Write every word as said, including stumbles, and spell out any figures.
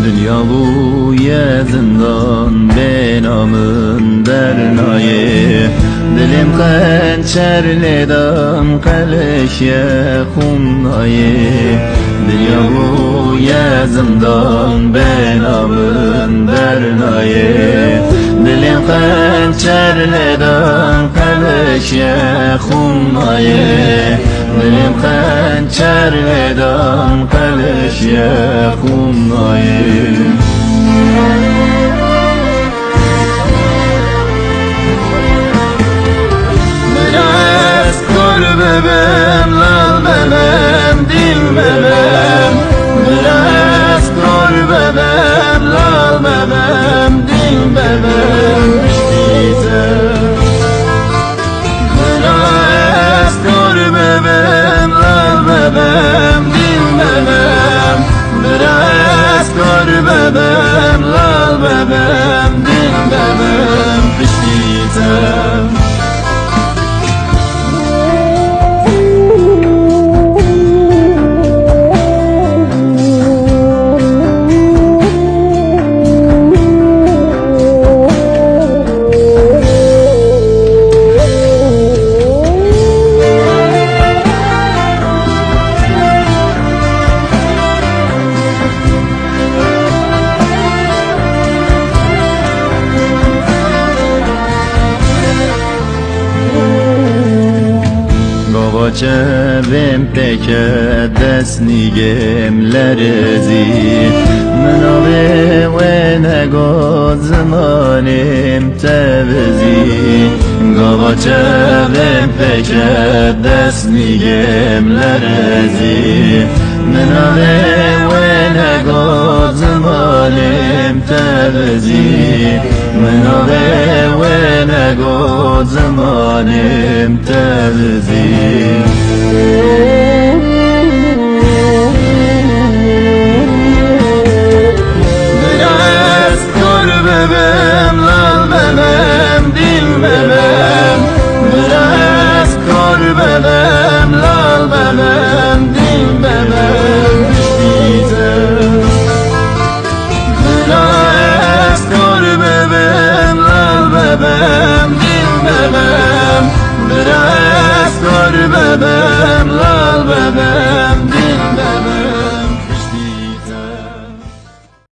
Dinya bûye zindan, bêhna min dernayê. Dilê min xençer lê dan, qelişiye xûn nayê. Dinya bûye zindan, bêhna min dernayê. Dilê min xençer lê dan, qelişiye xûn nayê. Dilê min xençer lê dan, qelişiye xûn nayê. Biraz kor bibim, lal bibim, dil bibim. Biraz kor bibim, lal bibim, dil bibim, piştî te. Biraz kor bibim, lal bibim, dil bibim. Biraz kor bibim, lal bibim, dil bibim, piştî te. Gava çavêm pêke, dest nîgêm lerzî. Min navê wê negot, zimanêm tevizî. Gava çavêm pêke, dest nîgêm lerzî. Min navê wê negot, zimanêm tevizî. Min navê wê negot, zimanêm tevizî. Biraz kor bibim, lal bibim, dil bibim. Biraz kor bibim, lal bibim, dil bibim, piştî te. Biraz kor bibim, lal bibim.